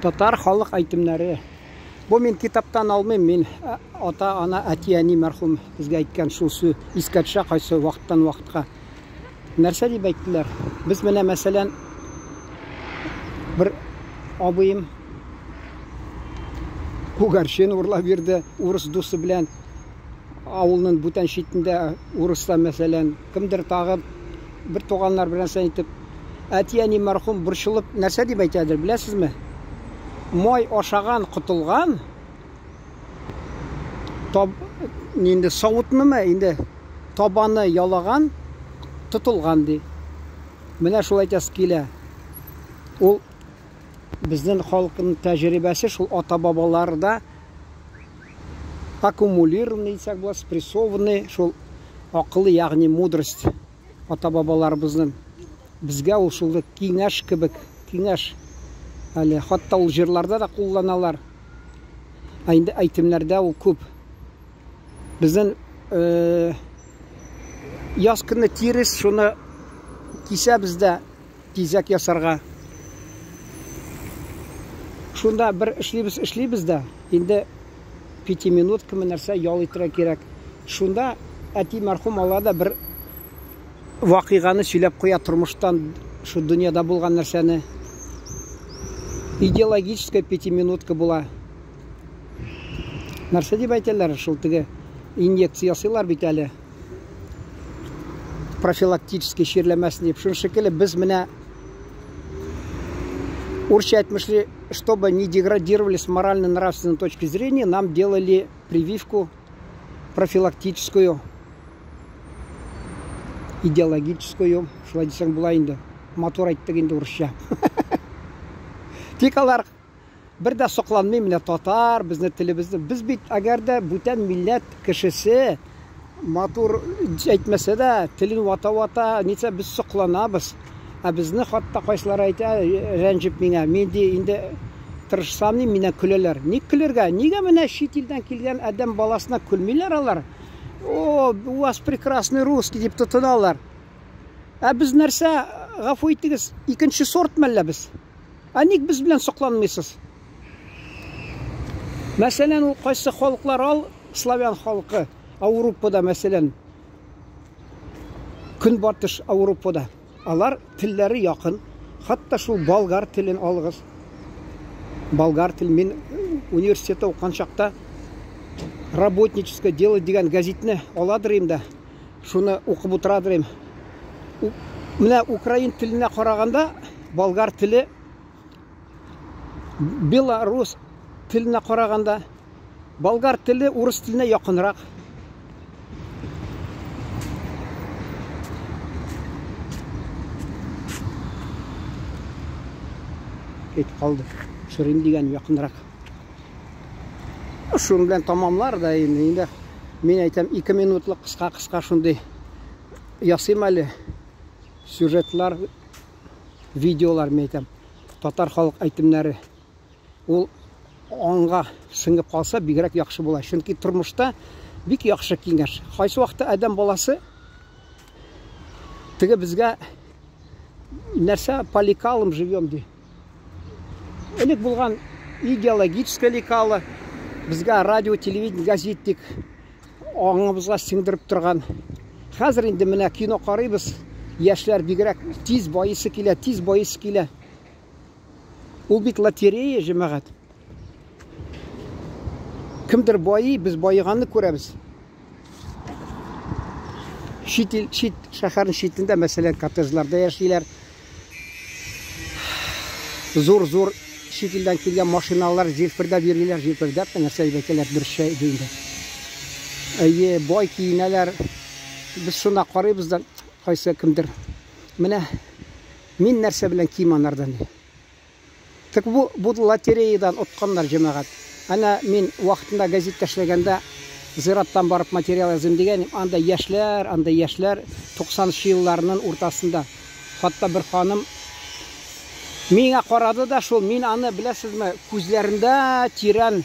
Татар халык әйтемнәре. Бу мин китаптан алмыйм, мин ата, ана, әти, әни мәрхүм безгә әйткән шул сүз искә төшә кайсы вакыттан вакытка. Нәрсә дип әйттеләр? Без менә мәсәлән бер абыем күгәрчен урлап йөрде урыс дусы белән авылның бүтән читендә урыста мәсәлән кемдер тагы бер туганнар белән сән итеп әти-әни мәрхүм борчылып нәрсә дип әйтәдер беләсезме? Май ашаган котылган таб инде савытнымы инде табаны ялаган тотылган ди. Менә шул әйтәсе килә. Ул безнең халыкның тәҗрибәсе шул ата-бабаларда аккумулированный дисәк була, спрессованный шул акылы, ягъни мудрость ата-бабаларыбызның. Безгә ул шул киңәш кебек, киңәш. Әле хатта ул җырларда да кулланалар. Ә инде әйтемнәрдә ул күп. Безнең э, яз көне тирес шуны кисәбез дә тизәк ясарга. Шунда бер эшлибез, эшлибез дә, инде пятиминуткамы нәрсә ял итәргә кирәк. Шунда әти мәрхүм ала да бер вакыйганы сөйләп куя тормыштан, шу дөньяда булган нәрсәне. Идеологическая пятиминутка була. Нәрсә дип әйтәләр, шул теге инъекция ясыйлар бит әле. Профилактический чирләмәсен дип. Шуның шикелле без менә урысча әйтмешли, чтобы не деградировали с морально-нравственной точки зрения, нам делали прививку профилактическую, идеологическую, шулай дисәң була инде. Матур әйттек инде урысча. Тик алар Бер дә сокланмыйм менә татар, безне телебезне. Без бит әгәр дә бүтән милләт кешесе матур әйтмәсә дә, телен вата-вата, нитсә без сокланабыз. Ә безне хатта кайсылар әйтә, рәнҗеп миңа, мин ди инде тырышсам ни, миннән көләләр. Ник көлергә? Нигә менә чит илдән килгән адәм баласына көлмиләр алар? О, у вас прекрасный русский дип тотыналар. Ә без нәрсә, гафу итегез, икенче сорт мәллә без? Ә ник без белән сокланмыйсыз? Мәсәлән, ул кайсы халыклар ал, славян халкы, Ауропада, мәсәлән, Көнбатыш Ауропада. Алар телләре якын. Хәтта шул болгар телен алыгыз. Болгар тел мин университетта укыган чакта Работническое дело дигән гәзитне аладыр инде. Шуны укып утырадыр идем. Менә украин теленә караганда болгар теле белорус теленә караганда болгар теле урыс теленә якынрак. Кит калды. Шырын дигән якынрак. Шуның белән тамамлар да инде. Инде мин әйтәм, 2 минутлык кыска-кыска шундый ясыйм әле сюжетлар, видеолар мин әйтәм. Татар халык әйтемнәре. Ул аңга сеңеп калса, бигрәк яхшы була. Чөнки тормышта бик яхшы киңәш. Кайсы вакытта адәм баласы теге безгә нәрсә по лекалам живем ди. Элек булган идеологическое лекало, безгә радио, телевидение, газет дик аңыбызга сеңдереп торган. Хәзер инде менә кино карыйбыз, яшьләр бигрәк тиз байысы килә, тиз байысы килә. Ул бит лотерея, җәмәгать. Кемдер байый, без баеганны күрәбез. Чит ил, чит шәһәрнең читендә, мәсәлән, коттеджларда яшиләр. Зур-зур чит илдән килгән машиналар җилфердәп йөриләр, җилфердәп нәрсә дип әйтәләр, дөресчә инде. Әйе, бай киенәләр. Без шуна карыйбыз да, кайсы кемдер. Менә мин нәрсә белән ким анардан. Так бу, бу лотереядан отканнар, җәмәгать. Әнә мин вакытында газетта эшләгәндә зираттан барып материал языйм дигән идем. Анда яшьләр, анда яшьләр 90 нчы елларның уртасында. Хатта бер ханым миңа карады да шул, мин аны, беләсезме, күзләрендә тирән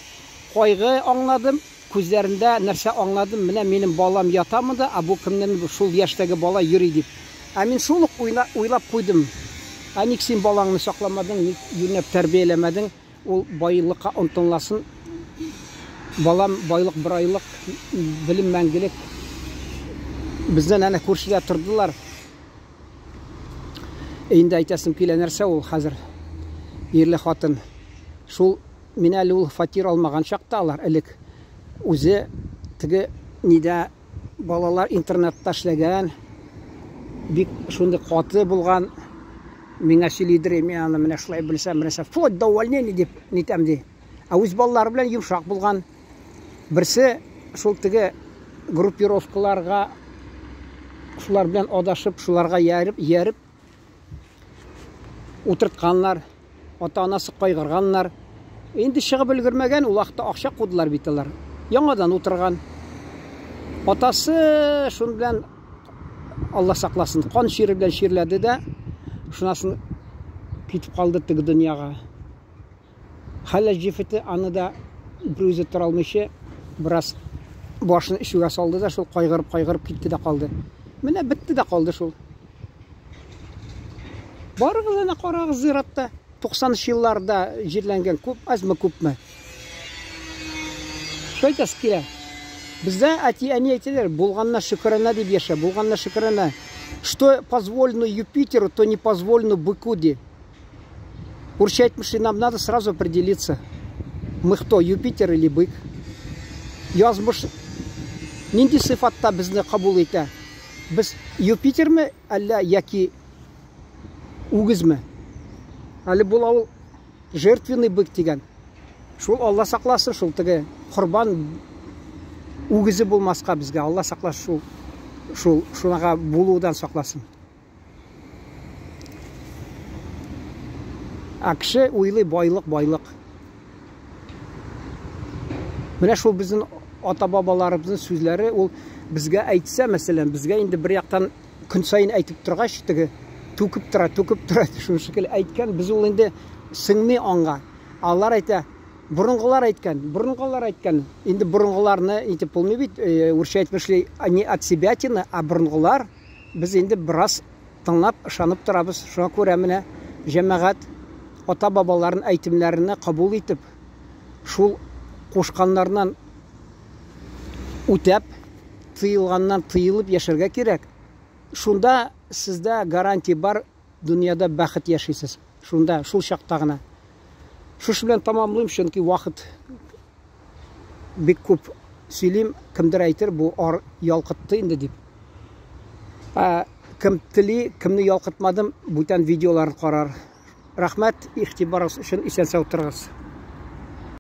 кайгы аңладым, күзләрендә нәрсә аңладым, менә минем балам ята монда, ә бу кемнән шул яшьтәге бала йөри дип. Ә мин шул ук уйлап куйдым, ә ник син балаңны сакламадың, ник юньләп тәрбияләмәдең? Ул байлыкка омтылмасын. Балам, байлык бер айлык, белем мәңгелек. Бездән әнә күршедә тордылар. Инде әйтәсем килә, нәрсә ул хәзер? Ирле хатын. Шул мин әле ул фатир алмаган чакта алар элек үзе теге нидә балалар интернатта эшләгән, бик шундый каты булган. Миңа сөйлидер, мин аны менә шулай белсәм, менә вплоть до увольнения дип нитәм ди. Ә үз балалары белән йомшак булган. Берсе шул теге группировкаларга шулар белән адашып, шуларга ияреп, ияреп утыртканнар. Ата-анасы кайгырганнар. Инде чыгып өлгермәгән, ул вакытта акча кудылар бит алар. Яңадан утырган. Атасы шун белән Алла сакласын, кан чире белән чирләде дә, шунасын китеп калды теге дөньяга. Хәләл җефете аны да бер үзе тора алмыйча, бераз башын эчүгә салды да, шул кайгырып-кайгырып китте дә калды. Менә бетте дә калды шул. Барыгыз әнә карагыз зиратта. 90 елларда җирләнгән күп, азмы күпме. Шулай әйтәсе килә. Бездә әти-әни әйтәләр, булганына шөкерәнә дип яшә, булганына шөкерәнә. Что позволено Юпитеру, то не позволено быку, ди. Урысча әйтмешли, нам надо сразу определиться. Мы кто, Юпитер или бык? Язмыш нинди сыйфатта безне кабул итә? Без Юпитерме, әллә яки үгезме? Әле була ул жертвенный бык дигән. Шул Алла сакласын, шул теге корбан үгезе булмаска безгә. Алла сакласын шул шул шунага булудан сакласын. Ә кеше уйлый байлык, байлык. Менә шул безнең ата-бабаларыбызның сүзләре, ул безгә әйтсә, мәсәлән, безгә инде бер яктан көн саен әйтеп торгач, теге түкеп тора, түкеп тора, шуны шикелле әйткән, без ул инде сеңми аңга. Алар әйтә, борынгылар әйткән, борынгылар әйткән. Инде борынгыларны әйтеп булмый бит, урысча әйтмешли, не от себятины, а борынгылар без инде бераз тыңлап, ышанып торабыз. Шуңа күрә менә җәмәгать ата-бабаларын әйтемнәренә кабул итеп, шул кушканнарыннан үтәп, тыелганнан тыелып яшәргә кирәк. Шунда сездә гарантия бар, дөньяда бәхет яшисез. Шунда, шул чакта гына. Шушы белән тамамлыйм, чөнки вакыт бик күп сөйлим, кемдер әйтер, бу ар ялкытты инде дип. Ә, кем тели, кемне ялкытмадым, бүтән видеоларын карар. Рәхмәт, игътибарыгыз өчен, исән-сау торыгыз.